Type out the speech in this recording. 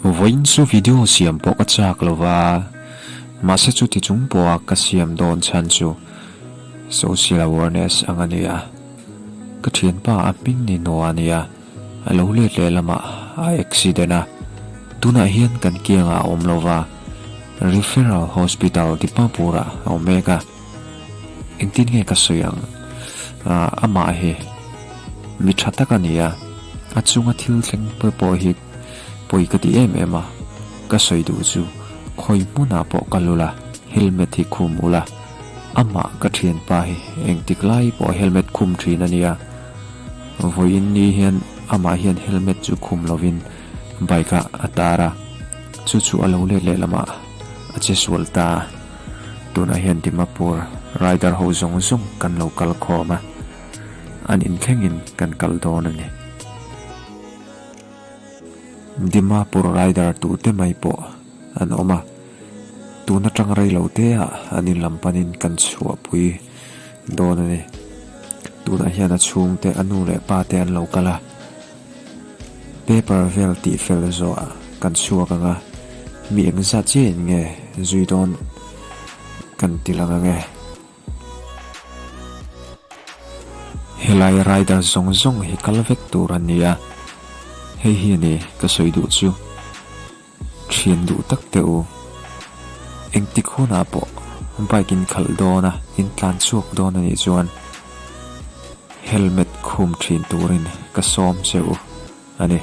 Vawiin chu video siam pawh ka chak lo va, mahse chuti chung pawha ka siam dawn chhan chu social awareness ang a ni a. Ka thianpa a hming ni nuah a nia, a lo let leh lamah a accident a, tunah hian kan kiangah a awm lo va, Referral Hospital Dimapur-ah a awm mek a. Engtin nge ka sawi ang? Amah hi mi tha tak a ni a, a chunga thil thleng pawh hi pawi ka ti em em a, ka sawi duh chu khawi hmunah pawh ka lul a, helmet hi khum ula, amah ka thianpa hi engtik lai pawh helmet khum thin a nia, vawiin ni hian amah hian helmet chu khum lovin bike ah a tar a, chu chu a lo let leh lamah a che sual ta a. Tunah hian Dimapur rider ho zawng zawng kan lo kal khawm a, an inthlengin kan kal dawn a ni. Dimapur rider tute mai pawh an awm a, tun atang rei lo te ah an in lam panin kan chhuahpui dawn a ni. Tunah hian a chhungte a nu leh pa te an lo kal a. Paper vel tih fel zawh kan chhuak ang a, mi engzat chiah in nge zui dawn kan ti lang ang e. Helai rider zawng zawng hi kal vek tur a ni a, hei hi a ni ka sawi duh chu. Thian duh tak teh u. Engtik hunah pawh bike in khalh dawn a, in tlan chhuak dawn a nih chuan helmet khum thin turin ka sawm che u a ni.